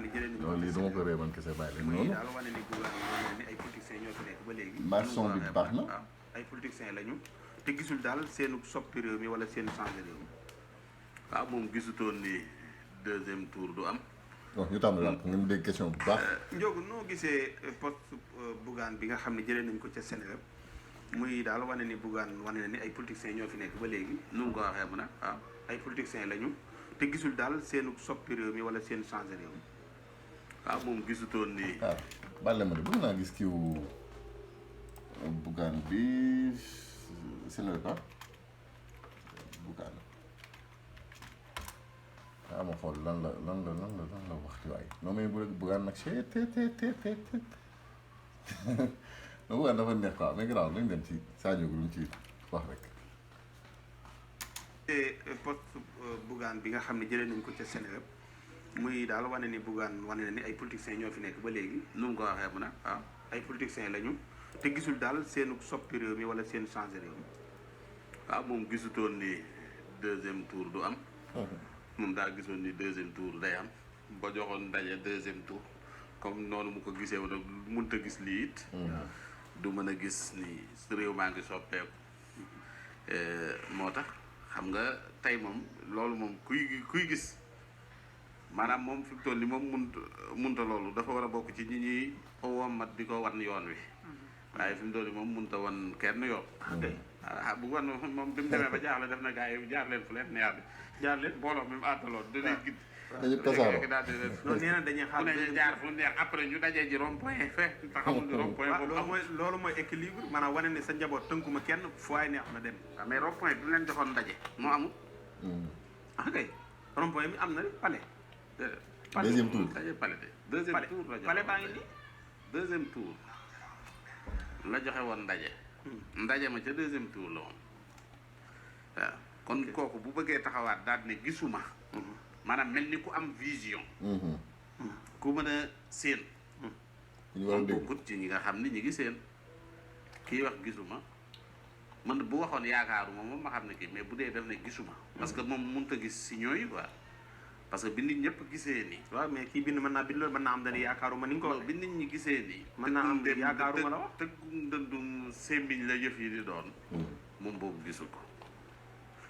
ne jëlee nañu non lii dama ko réew man kese bàyyi leen muy noonu. daal wane ni gouvernement ni ay politiciens ñoo fi nekk ba léegi. mbaa son bi baax na. waaw ay politiciens lañu te gisul daal seenu soppi réew mi wala seen changé réew mi. waaw moom gisutoon ni deuxième tour du am. bon ñu tàmbali waat ngeen dégg question bu baax. Ndiogou noo gisee poste Bougane bi nga xam ne jëlee nañ ko ca Sénégal muy daal wane ni Bougane wane na ni ay politiciens ñoo fi nekk ba léegi. nu mu ko waxee mu ne waaw. ay politiciens lañu te gisul daal seenu soppi réew mi wala seen changé réew mi. waaw moom gisutoon ni. waaw bàlle ma de bëgg naa gis kiw Bougane bi Sénégal quoi Bougane ah ma xool lan la waxti waay non mais bu Bougane nag te non Bougane dafa neex quoi mais garaaw nañ dem ci Sadio lu ñu ci wax rek. te poste Bougane bi nga xam ne jëlee nañ ko ca Sénégal muy daal wane ni Bougane wane na ni ay politiciens ñoo fi nekk ba léegi. nu mu ko waxee mu ne waaw. ay politiciens lañu te gisul daal seenu soppi réew mi wala seen changé réew mi. waaw moom gisutoon ni deuxième tour du am. moom daa gisoon ni deuxième tour day am. ba joxoon ndaje deuxième tour comme noonu mu ko gisee woon mënut a gis lii it. du mën a gis ni réew maa ngi soppeeku. moo tax xam nga tey moom loolu moom kuy gis maanaam moom fi mu toll nii moom munta loolu dafa war a bokk ci ñi ñuy wommat di ko wan yoon wi. waaye fi mu toll nii moom munta wan kenn yoon. bu wan moom bi mu demee ba jaaxle def na gars yi jaar leen fu leen neex bi jaar leen mbooloo mi mu àttaloon. dinañ gis dañuy tasaaroo loolu nee na dañuy xaar ne jaar fu neex après ñu dajee ji rond point fe te xamul ni rond point boobu loolu mooy équilibre maanaam wane ne sa njaboot tënkuma kenn fu waay neex na dem. waaw mais rond point bi mu leen joxoon ndaje moo amul. ah kay rond point bi am na palais. deuxième tour daje palais de deuxième tour la joxe palais baa ngi nii. deuxième tour la joxe woon ndaje. ndaje ma ca deuxième tour la woon waaw kon kooku bu bëggee taxawaat daal ne gisuma. maanaam mel ni ku am vision. ku mën a séen. ñu war a dégg bokkut ci ñi nga xam ni ñi ngi séen kii wax gisuma man bu waxoon yaakaaruma moom ma xam ne kii mais bu dee def ne gisuma. parce que moom mënut a gis signaux yi quoi parce que bi nit ñëpp gisee nii. waaw mais kii bind mën naa bind loolu mën naa am dañuy yaakaaruma ni nga ko waxee. bi nit ñi gisee nii. mën naa am yaakaaruma la wax tëggum dëndum semmiñ la yëf yi di doon. moom boobu gisul ko.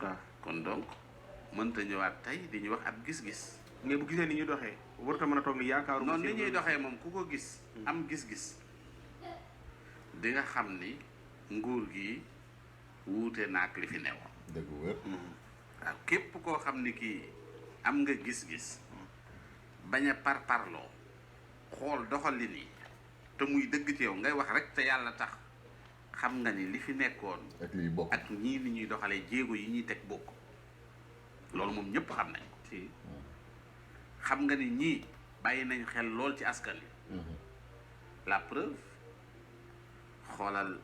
waaw kon donc mënta ñëwaat tey di ñu wax ab gis-gis. mais bu gisee ni ñu doxee warut a mën a toog ni yaakaaruma. noonu ni ñuy doxee moom ku ko gis. am gis-gis di nga xam ni nguur gi wuute naak li fi newoon. dëgg wér. waaw képp koo xam ni kii am nga gis-gis bañ a parparloo xool doxalin yi te muy dëgg ci yow ngay wax rek te yàlla tax xam nga ni li fi nekkoon. ak liy bokk ak ñii ni ñuy doxalee jéego yi ñuy teg bokk loolu moom ñëpp xam nañ ko. si xam nga ni ñii bàyyi nañ xel lool ci askan wi. la preuve xoolal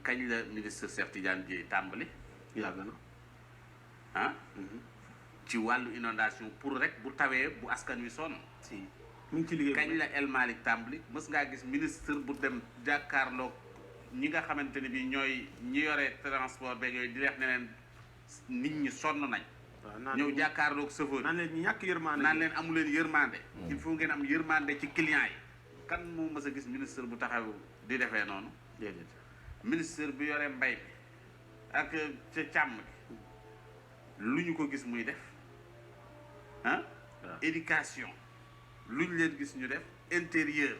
kañ la ministre Cheikh Tidiane Dièye tàmbali. yàgg na ah. ci wàllu inondation pour rek bu tawee bu askan wi sonn. si mu ngi ci liggéey kañ la El Malick tàmbali mës ngaa gis ministre bu dem jàkkaarloog ñi nga xamante ne bi ñooy ñi yore transport beeg yooyu di leex ne leen nit ñi sonn nañ. ñëw jàkkaarloog chauffeur naan leen ñu ñàkk yërmande naan leen amu leen yërmande. il faut ngeen am yërmande ci client yi. kan moo mës a gis ministre bu taxaw di defee noonu. déedéet ministre bi yore mbay bi ak ca càmm bi lu ñu ko gis muy def ah. éducation lu ñu leen gis ñu def. intérieur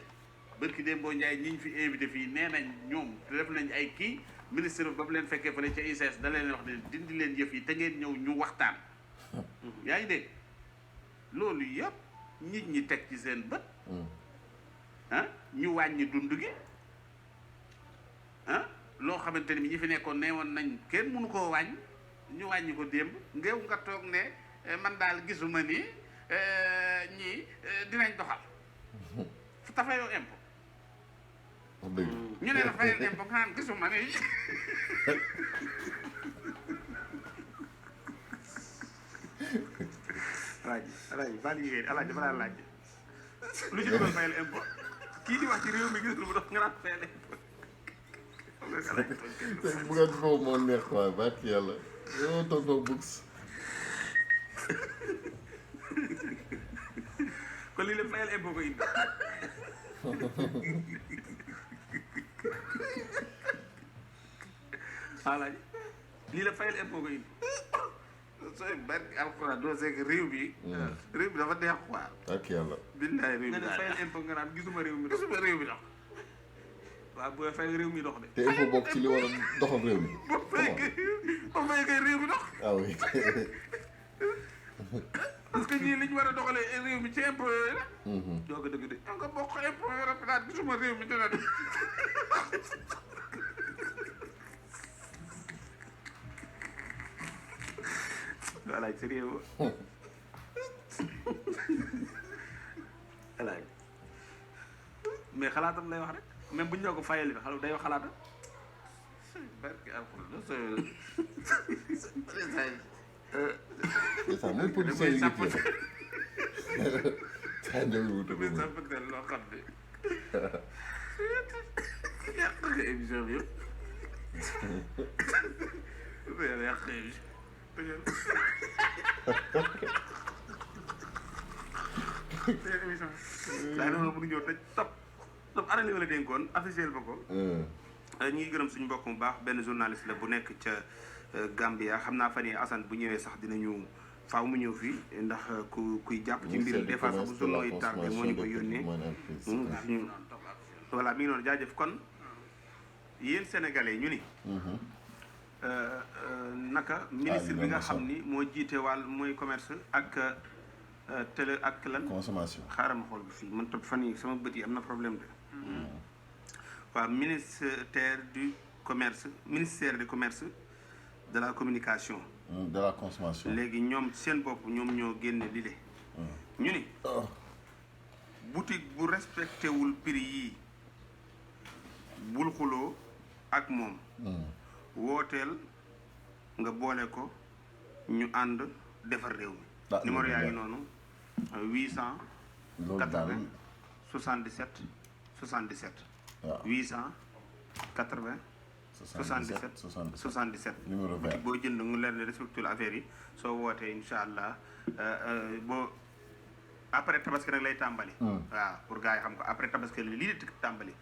barki Dembo Ndiaye ñi ñu fi invité fii nee nañ ñoom def nañ ay kii ministre ba mu leen fekkee fële ca ICS da leen wax ne dindi leen yëf yi te ngeen ñëw ñu waxtaan. yaa ngi dégg loolu yëpp nit ñi teg ci seen bët. ah ñu wàññi dund gi ah loo xamante ni ñi fi nekkoon nee woon nañ kenn mënu koo wàññi ñu wàññi ko démb ngeew nga toog ne man daal gisuma ni ñii dinañ doxal fu tafayoo impôt ñu ne la fayal impôt nga naan gisuma ni alaaji baal yéen alaaji dafa daan laaj lu ci doon fayal impôt kii di wax ci réew mi gis lu mu dox nga naan fayal impôt bu nga foofu moo neex quoi barki yàlla yow tonton Bux kon lii la fayal impôt ko indi voilà lii la fayal impôt ko indi sooy barki alxuraan doo seeg réew bi dafa neex quoi ak yàlla billaay réew mi nga ne fayal impôt nga naan gisuma réew mi dox waaw bu fay réew mi dox de te il faut bokk ci li war a doxal réew mi boo fay kay réew mi dox ah oui parce que ñii li ñu war a doxalee réew mi ci impôt yooyu la doo ko dëgg de nga bokk impôt yooyu rafetaat gisuma réew mi dina de alaaj sérieux alaaj mais xalaatam lay wax rek même bu ñu ñoo ko fayal bi day wax xalaatam barke alxuraan c'est ça mooy politicien yi liggéey saa njabi wuute ko sa bëggal loo xam ne yàq nga émission bi yëpp yàq nga émission émission daa noonu mënu ñëw tëj top ana li ma la dénkoon officiel ba ko ñu ngi gërëm suñu mbokk mu baax benn journaliste la bu nekk ca Gambia xam naa fan yii Assane bu ñëwee sax dinañu faaw mu ñëw fii ndax kuy jàpp ci mbir des fois sax bu journaux yi tardé moo ñu koy yónnee voilà mi ngi noonu jaajëf kon yéen sénégalais ñu ni naka ministre bi nga xam ni moo jiite wàll mooy commerce ak télé ak lan consommation xaaral ma xool bi fii man topp fan yi sama bët yi am na problème de waaw ministère du commerce de la communication de la consommation léegi ñoom seen bopp ñoom ñoo génne lile ñu ni boutique bu respecté wul prix yii bul xuloo ak moom wooteel nga boole ko ñu ànd defar réew mi numéro yaa ngi noonu 880 77 77 880 77 77 numéro vert boo jënd nga leen ne respecté affaire yi soo wootee incha allah boo après tabaski nag lay tàmbali waaw pour gars yi xam ko après tabaski lii di tàmbali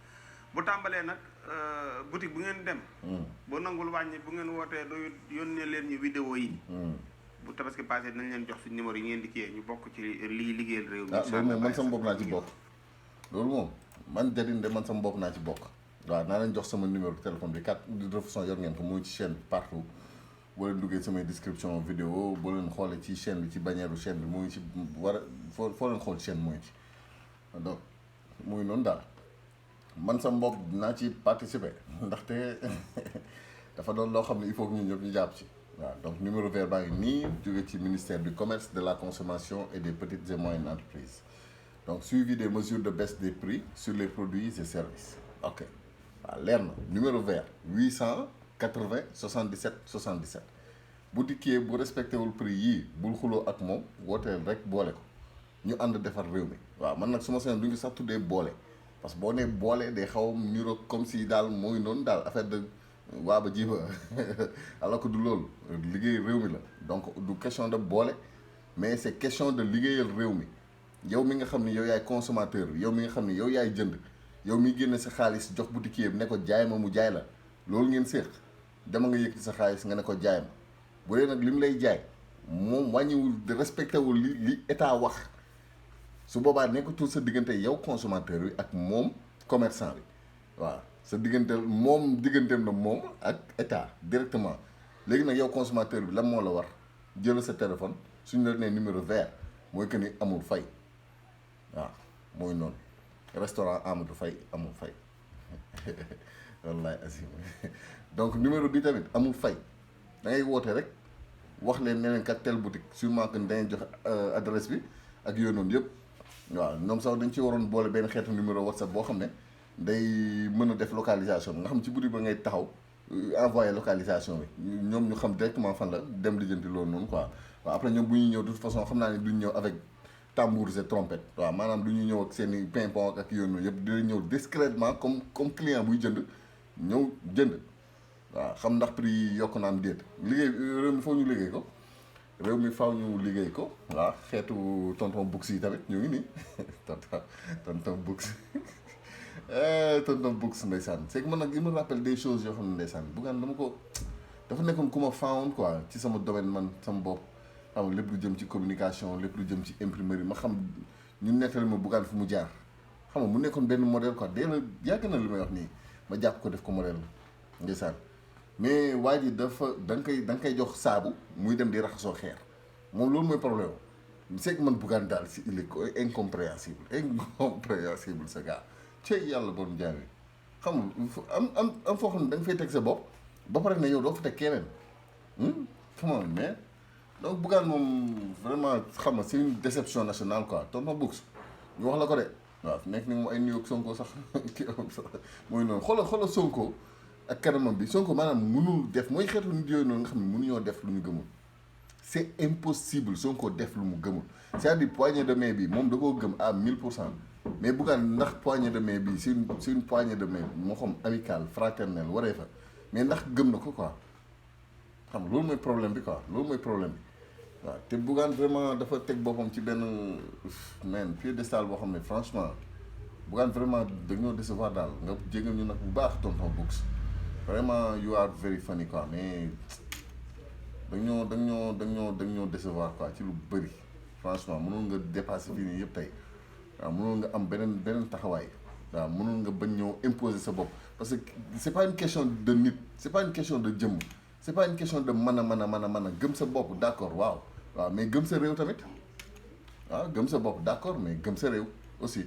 bu tàmbalee nag boutique bu ngeen dem boo nangul wàññi bu ngeen wootee doo yónnee leen ñu vidéo yi bu tabaski passé dinañ leen jox suñu numéro yi ngeen di kiyee ñu bokk ci lii liggéeyal réew mi loolu moom man sama bopp naa ci bokk loolu moom man Jadine de man sama bopp naa ci bokk waaw naa leen jox sama numéro téléphone bi kat de toute façon yor ngeen ko muy ci chaîne partout boo leen duggee samay description vidéo boo leen xoolee ci chaîne bi ci bannière chaîne bi mu ngi ci war a foo leen xool chaîne mooy ci donc muy noonu daal man sama bopp dinaa ci participer ndaxte dafa doon loo xam ne il faut que ñun ñëpp ñu jàpp ci waaw donc numéro vert baa ngi nii jóge ci ministère du commerce de la consommation et des petites et moyennes entreprises donc suivi des mesures de baisse des prix sur les produits et services ok waaw leer na numéro vert 880 77 77 bu dikkee bu respecté wul prix yii bul xuloo ak moom wooteel rek boole ko ñu ànd defar réew mi waaw man nag su ma seen du ñu sax tuddee boole parce que boo nee boole day xaw a niroo comme si daal mooy noonu daal affaire de waa ba jiba alors que du loolu liggéey réew mi la donc du question de boole mais c'est question de liggéeyal réew mi yow mi nga xam ni yow yaay consommateur bi yow mi nga xam ni yow yaay jënd yow mi génne sa xaalis jox boutique ne ko jaay ma mu jaay la loolu ngeen séq dama nga yëkkati sa xaalis nga ne ko jaay ma bu dee nag li mu lay jaay moom wàññiwul respecté wul li état wax su boobaa nekkatul sa diggante yow consommateur bi ak moom commerçant bi waaw sa diggante moom digganteem na moom ak état directement léegi nag yow consommateur bi lan moo la war jël sa téléphone suñu la nee numéro vert mooy que ni amul fay waaw mooy noonu restaurant Amadou Faye amul fay wallaay asim donc numéro bi tamit amul fay da ngay woote rek wax leen neneen kat tel boutique sûrement que dañuy jox adresse bi ak yooyu noonu yëpp waaw ñoom sax dañ ci waroon boole benn xeetu numéro WhatsApp boo xam ne day mën a def localisation bi nga xam ci boutique ba ngay taxaw envoyé localisation bi ñoom ñu xam directement fan la dem lijjanti loolu noonu quoi waaw après ñoom bu ñuy ñëw de toute façon xam naa ne duñ ñëw avec tambours et trompette waaw maanaam du ñu ñëw ak seen i pimpon ak yooyu noonu yëpp dina ñëw discrètement comme client buy jënd ñëw jënd waaw xam ndax prix yi yokk na am déet liggéey réew mi foo ñu liggéey ko réew mi faaw ñu liggéey ko waaw xeetu tonton Bux yi tamit ñu ngi nii tonton Bux tonton Bux ndeysaan c'est que man nag il me rappelle des choses yoo xam ne ndeysaan Bougane dama ko dafa nekkoon ku ma faawoon quoi ci sama domaine man sama bopp xam nga lépp lu jëm ci communication lépp lu jëm ci imprimerie ma xam ñu nettali ma Bougane fu mu jaar xam nga mu nekkoon benn modèle quoi dès la yàgg na li may wax nii ma jàpp ko def ko modèle ndeysaan mais waa ji dafa da nga koy jox saabu muy dem di raxasoo xeer moom loolu mooy problème c'est que man Bougane daal si il est incompréhensible ce gars cey yàlla bon jaami xam nga am foo xam ne da nga fay teg sa bopp ba pare ne yow doo fa teg keneen xam nga mais donc Bougane moom vraiment xam nga c'est une déception nationale quoi tonton Bux ñu wax la ko de waaw nekk ni moom ay nuyoog Sonko sax kii mooy noonu xoolal Sonko ak kanamam bi Sonko maanaam mënul def mooy xeetu nit yooyu noonu nga xam ne mënuñoo def lu ñu gëmul c'est impossible Sonko def lu mu gëmul c'est-à-dire poignée de main bi moom da koo gëm à 1000% mais Bougane ndax poignée de main bi c'est une poignée de main moo xam amicale fraternelle waree fa mais ndax gëm na ko quoi xam nga loolu mooy problème bi quoi loolu mooy problème bi waaw te Bougane vraiment dafa teg boppam ci benn piédestal boo xam ne franchement Bougane vraiment dañoo décevoir daal nga jégal ñu nag bu baax tonton Bux vraiment you are very funny quoi mais dañoo décevoir quoi ci lu bëri franchement mënoon nga dépasser fii nii yëpp tey waaw mënoon nga am beneen taxawaay waaw mënoon nga bañ ñëw imposer sa bopp parce que c'est pas une question de nit c'est pas une question de jëmm c'est pas une question de mën a gëm sa bopp d'accord waaw mais gëm sa réew tamit waaw gëm sa bopp d'accord mais gëm sa réew aussi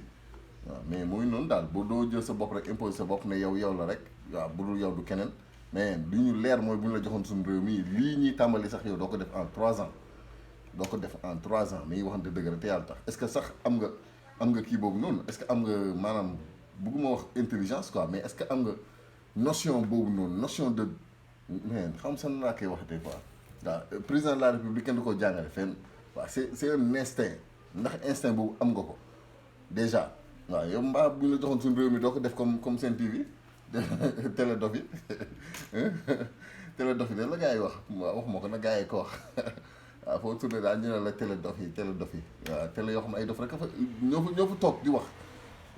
waaw mais mooy noonu daal boo doo jël sa bopp rek imposer sa bopp ne yow la rek waaw bu dul yow du keneen mais li ñu leer mooy bu ñu la joxoon suñu réew mi lii ñuy tàmbali sax yow doo ko def en 3 ans doo ko def en 3 ans mais waxante dëgg rek te yàlla tax est-ce que sax am nga kii boobu noonu est-ce que am nga maanaam bëgguma wax intelligence quoi mais est-ce que am nga notion boobu noonu notion de mais xam san laa koy waxatee quoi waaw président de la république kenn du ko jàngale fenn waaw c'est un instinct ndax instinct boobu am nga ko déjà waaw yow mbaa bu ñu la joxoon suñu réew mi doo ko def comme Sen TV télé dof yi télé dof yi de la gars yi wax waaw waxuma ko na gars yi ko wax waaw foo tourné daal ñu ne la télé dof yi waaw télé yoo xam ne ay dof rek fa ñoo fa toog di wax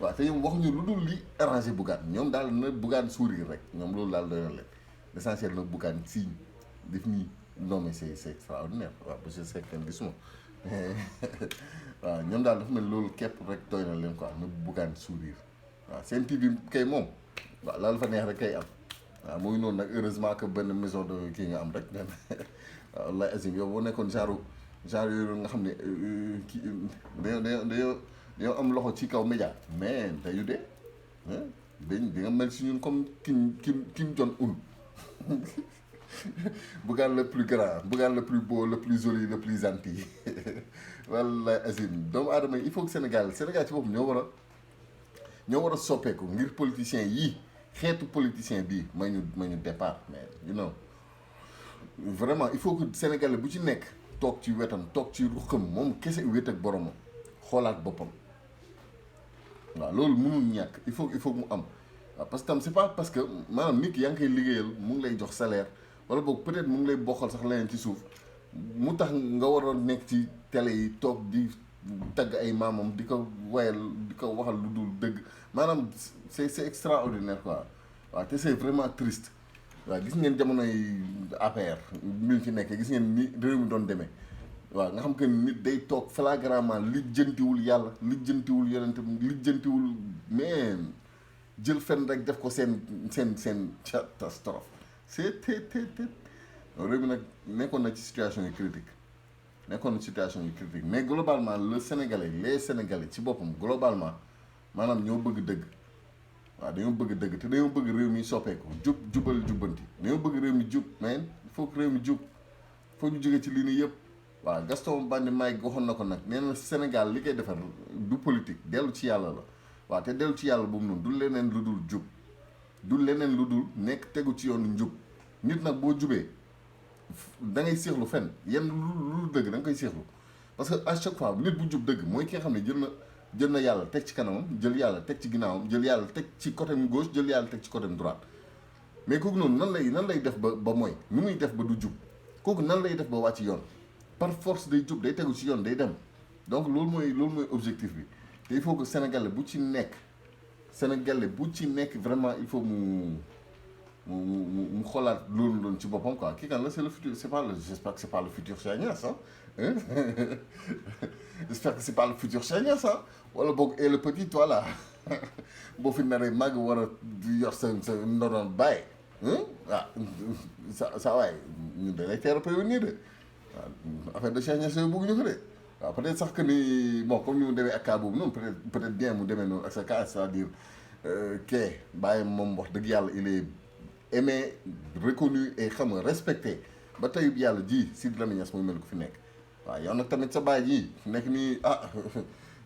waaw te ñoom waxuñu lu dul li arrangé Bougane ñoom daal na Bougane sourire rek ñoom loolu daal doy na leen l'essentiel na Bougane signe def nii non mais c'est extraordinaire waaw parce que c'est kenn gisuma waaw ñoom daal dafa mel loolu képp rek doy na leen quoi na Bougane sourire waaw Sen TV kay moom waaw laal fa neex rek kay am waaw muy noonu nag heureusement que benn maison de kii nga am rek waaw wallaay azim yow boo nekkoon genre yooyu nga xam ne kii dañoo am loxo ci kaw média mais dayu de di nga mel si ñun comme Kim Jong-un Bougane le plus grand Bougane le plus beau le plus joli le plus gentil wallaay azim doomu aadama yi il faut que Sénégal ci boppam ñoo war a soppeeku ngir politiciens yii xeetu politicien bii may ñu départ mais you know vraiment il faut que Sénégalais bu ci nekk toog ci wetam toog ci ruxam moom kese wét ak boromam xoolaat boppam waaw loolu mënul ñàkk il faut mu am waaw parce que tam c'est pas parce que maanaam nit ki yaa ngi koy liggéeyal mu ngi lay jox salaire wala boog peut-être mu ngi lay bokkal sax leneen ci suuf mu tax nga waroon nekk ci télé yi toog di tagg ay maamam di ko wayal di ko waxal lu dul dëgg maanaam c'est extraordinaire quoi waaw te c'est vraiment triste waaw gis ngeen jamonoy APR mi fi nekkee gis ngeen ni réew mi doon demee waaw nga xam que nit day toog flagramment lijjantiwul yàlla lijjantiwul yonent lijjantiwul mais jël fenn rek def ko seen catastrophe c'est réew mi nag nekkoon na ci situation yu critique mais globalement les Sénégalais ci boppam globalement maanaam ñoo bëgg dëgg waaw dañoo bëgg dëgg te dañoo bëgg réew mi soppeeku jubal jubbanti dañoo bëgg réew mi jub mais il faut que réew mi jub faut ñu jóge ci lii nii yëpp waaw Gaston Bandi Mbaye waxoon na ko nag nee na Sénégal li koy defar du politique dellu ci yàlla la waaw te dellu ci yàlla boobu noonu du leneen lu dul jub du leneen lu dul nekk tegu ci yoonu njub nit nag boo jubee da ngay seexlu fenn yenn lu dëgg da nga koy seexlu parce que à chaque fois nit bu jub dëgg mooy ki nga xam ne jël na yàlla teg ci kanamam jël yàlla teg ci ginnaawam jël yàlla teg ci côté gauche jël yàlla teg ci côté droite mais kooku noonu nan lay def ba mooy nu muy def ba du jub kooku nan lay def ba wàcc yoon par force day jub day tegu ci yoon day dem donc loolu mooy objectif bi te il faut que Sénégalais bu ci nekk vraiment il faut mu xoolaat loolu doon ci boppam quoi kii kan la c'est le futur j'espère que c'est pas le futur Cheikh Niass j'espère que c'est pas le futur Cheikh Niass wala boog et le petit toi là boo fi naree màgg war a yor sa ndonoon bàyyi sa waay ñun da lay teel a prévenir de waaw affaire de Cheikh Niass yooyu bëgguñu ko de waaw peut-être sax que ni bon comme ni mu demee ak cas boobu noonu peut-être bien mu demee noonu ak sa cas c'est-à-dire kee bàyyi moom wax dëgg yàlla il est aimé reconnu et xam nga respecté ba tey yàlla ji Sidy Lamine Niass mooy mel ko fi nekk waaw yow nag tamit sa baay ji fi nekk nii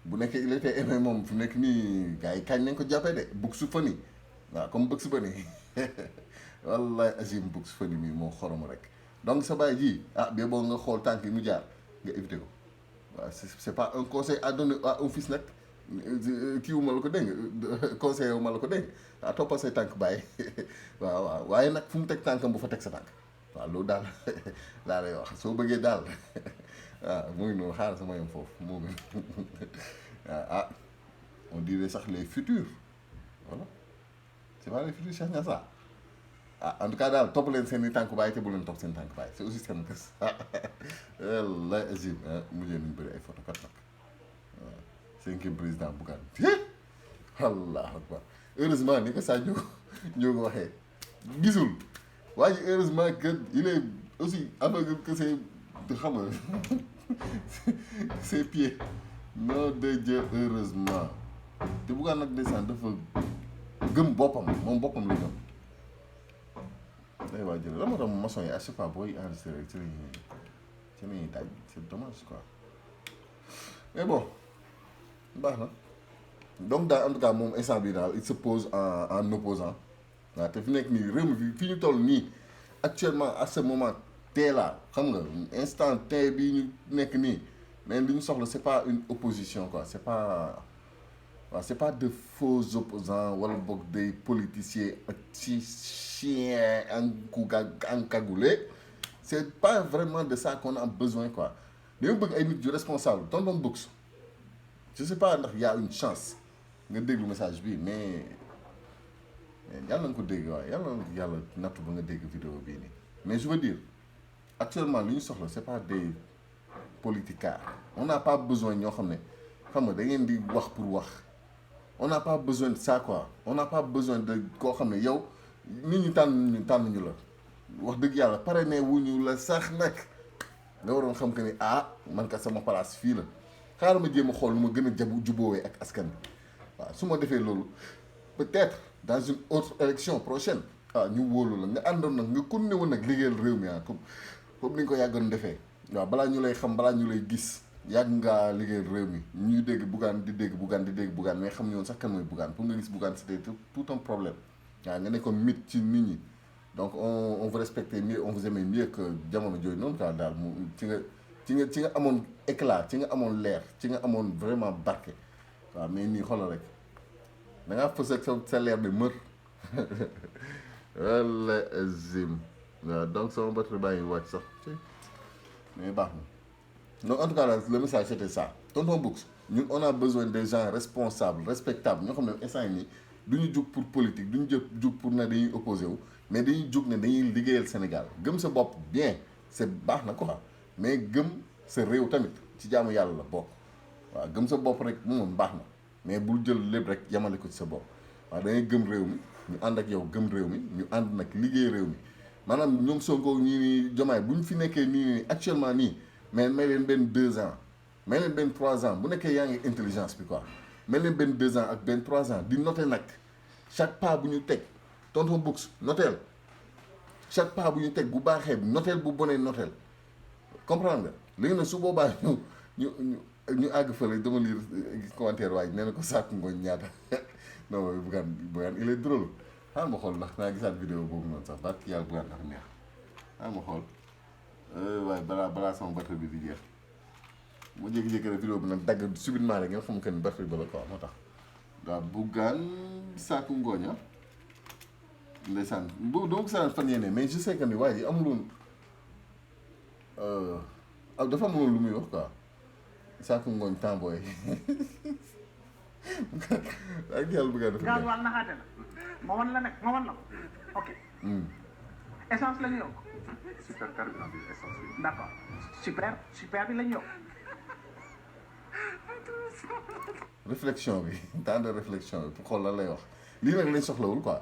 bu nekkee il était aimé moom fi nekk nii gars yi kañ nañ ko jàppee de Bugs Funny waaw comme Bugs Bunny wallahi azim Bugs Funny mi moo xorom rek donc sa baay ji bi boo nga xool tànk yi mu jaar nga éviter ko waaw c'est pas un conseil à donner à un fils nag kii wu ma la ko dégg conseil wu ma la ko dégg toppal say tànk bàyyi waaw waaye nag fu mu teg tànkam bu fa teg sa tànk waaw loolu daal laa lay wax soo bëggee daal mu ngi noonu xaaral sama yem foofu moo gën on dirait sax les futurs voilà c'est pas les futurs Cheikh Niass en tout cas daal topp leen seen i tànk bàyyi te bu leen topp seen tànk bàyyi c'est aussi seen kës la azim mujjee nañu bëri ay photo kat nag waaw 5e président Bougane allahu akbar heureusement ni ko saa ñoo ko waxee gisul waaye heureusement que il est aussi aveugle que c'est xam nga ses pieds non de Dieu heureusement te Bougane nag ndeysaan dafa gëm boppam moom boppam la gëm day waa jël la moo tax maçon yi à chaque fois booy enregistré rek ci lañuy daaj c'est dommage quoi mais bon baax na donc daal en tout cas moom instant bi daal il se pose en opposant waaw te fi nekk nii réew mi fi ñu toll nii actuellement à ce moment tee la xam nga instant tee bii ñu nekk nii mais li ñu soxla c'est pas une opposition quoi c'est pas de faux opposants wala boog des politiciens ci chiens encagoulés c'est pas vraiment de ça qu'on a besoin quoi dañoo bëgg ay nit yu responsable tonton Bugs je sais pas ndax y a une chance nga déglu message bi mais yàlla nga ko dégg waaye yàlla nattu ba nga dégg vidéo bii nii mais je veux dire actuellement li ñu soxla c'est pas des politicards on n'a pas besoin ñoo xam ne xam nga da ngeen di wax pour wax on n'a pas besoin de ça quoi on n'a pas besoin de koo xam ne yow nit ñi tànn ñu la wax dëgg yàlla parrainé wuñu la sax nag nga waroon xam que ni man kat sama place fii la xaaral ma jéem a xool lu ma gën a jubóowee ak askan bi waaw su ma defee loolu peut-être dans une autre élection prochaine ñu wóolu la nga àndoon nag nga continué woon nag liggéeyal réew mi comme ni nga ko yàggoon defee waaw balaa ñu lay xam balaa ñu lay gis yàgg ngaa liggéeyal réew mi ñuy dégg Bougane di dégg Bougane mais xam ñu woon sax kan mooy Bougane pour nga gis Bougane c'était tout un problème waaw nga nekkoon mythe ci nit ñi donc on vous respectait mieux on vous aimait mieux que jamono jooju noonu quoi daal mu ci nga amoon éclat ci nga amoon leer ci nga amoon vraiment barke waaw mais nii xoolal rek da ngaa fës ak sa leer de mër wala azim waaw donc sama batterie baa ngi wàcc sax mais baax na donc en tout cas le message c'était ça tonton Bugs ñun on a besoin des gens responsables respectables ñoo xam ne instant yi nii du ñu jug pour politique du ñu jug pour ne dañuy opposé wu mais dañuy jug ne dañuy liggéeyal Sénégal gëm sa bopp bien c'est baax na quoi mais gëm sa réew tamit ci jaamu yàlla la bokk waaw gëm sa bopp rek moom baax na mais bul jël lépp rek yamale ko ci sa bopp waaw da ngay gëm réew mi ñu ànd ak yow gëm réew mi ñu ànd nag liggéey réew mi maanaam ñoom Sonko ñii nii Diomaye bu ñu fi nekkee nii actuellement nii mais may leen benn 2 ans may leen benn 3 ans bu nekkee yaa ngi intelligence bi quoi may leen benn 2 ans ak benn 3 ans di noter nag chaque pas bu ñu teg tonton Bugs noteel chaque pas bu ñu teg bu baaxee noteel bu bonee noteel comprendre nga léegi nag su boobaa ñu àgg fële dama lire commentaire waaye nee na ko sàkku ngooñ ñaata non Bougane il est drôle xaaral ma xool ndax naa gisaat vidéo boobu noonu sax barki yàlla Bougane dafa neex xaaral ma xool waaye balaa sama batterie bi di jeex mu jékki-jékki rek vidéo bi nag dagg subitement rek ngeen xam que ni batterie ba la quoi moo tax waaw Bougane sàkku ngooñ ndeysaan boobu dama ko saan fan yéene mais je sais que ni waa ji amuloon dafa amoon lu muy wax quoi Sakho Ngooñ Tamboy ak yàlla bëgg a def. gasoil naxaate la ma wan la nag ma wan la ko ok. essence la ñu yokk. super carburant bi essence bi. d'accord super bi la ñu yokk. réflexion bi temps de réflexion bi pour xool lan lay wax lii nag lañ soxlawul quoi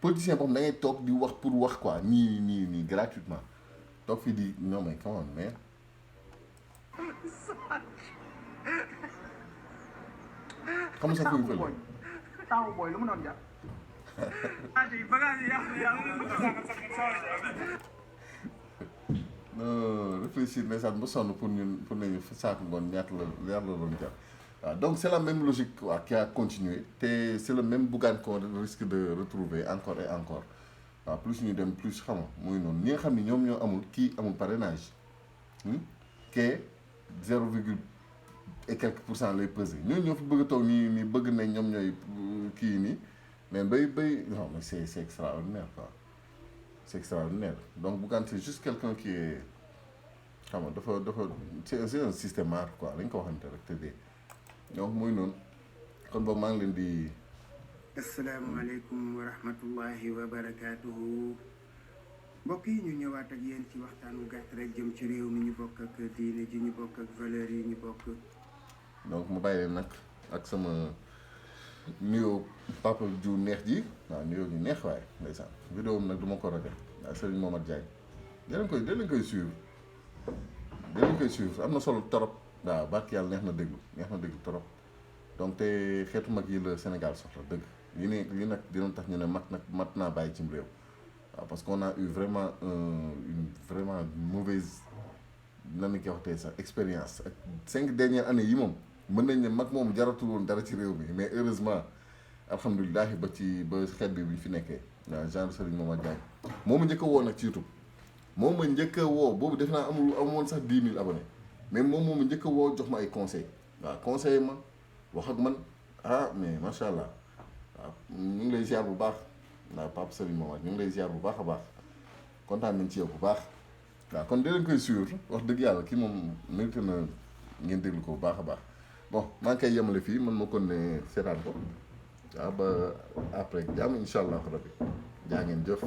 politicien boobu da ngay toog di wax pour wax quoi nii gratuitement toog fii di non mais come on mais. xam nga sax fu mu fële. taawu booy lu mu doon jar. non réfléchir ndeysaan ba sonn pour ñun pour nañu Sakho Ngooñ ñaata la doon jar waaw donc c'est la même logique quoi qui a continué te c'est le même Bougane qu'on risque de retrouver encore et encore waaw plus ñu dem plus xam nga muy noonu ñi nga xam ni ñoom ñoo amul kii amul parrainage kee 0 virgule et quelques % lay peser ñooñu ñoo fi bëgg a toog nii bëgg nañ ñoom ñooy kii nii mais bay non mais c'est extraordinaire quoi c'est extraordinaire donc Bougane c'est juste quelqu'un qui est xam nga dafa c'est un systémaire quoi lañ ko waxante rek te dee donc muy noonu kon boobu maa ngi leen di. asalaamaaleykum wa rahmatullahi wa barakaatuhu mbokk yi ñu ñëwaat ak yéen ci waxtaan wu gàtt rek jëm ci réew mi ñu bokk ak diine ji ñu bokk ak valeurs yi ñu bokk. donc mu bàyyi leen nag ak sama nuyoo papa ju neex ji waaw nuyoo ju neex waaye ndeysaan vidéo am nag du ma ko ragal waaw Serigne Momadou Diagne dinañ koy suivre am na solo torop waaw barke yàlla neex na déglu torop donc te xeetu mag yi la Sénégal soxla dëgg li nag dina tax ñu ne mat naa bàyyi cim réew waaw parce qu'on a eu vraiment une vraiment mauvaise nan la koy waxtee sax expérience ak 5 dernières années yi moom mën nañ ne mag moom jaratul woon dara ci réew mi mais heureusement alhamdulilah ba xeet bi bu ñu fi nekkee waaw genre Serigne Momadou Diagne moo ma njëkk a woo nag ci YouTube moom ma njëkk a woo boobu def naa amoon sax 10 000 abonnés mais moom ma njëkk a woo jox ma ay conseils waaw conseiller ma wax ak man mais macha allah waaw ñu ngi lay ziar bu baax waaw Pape Serigne Momadou ñu ngi lay ziar bu baax a baax kontaan nañ ci yow bu baax waaw kon dinañ koy suivre wax dëgg yàlla kii moom mérite na ngeen déglu ko bu baax a baax bon maa ngi koy yemale fii man ma kon ne seetaan ko waaw ba après jàmm incha allah rabbi jaa ngeen jëf.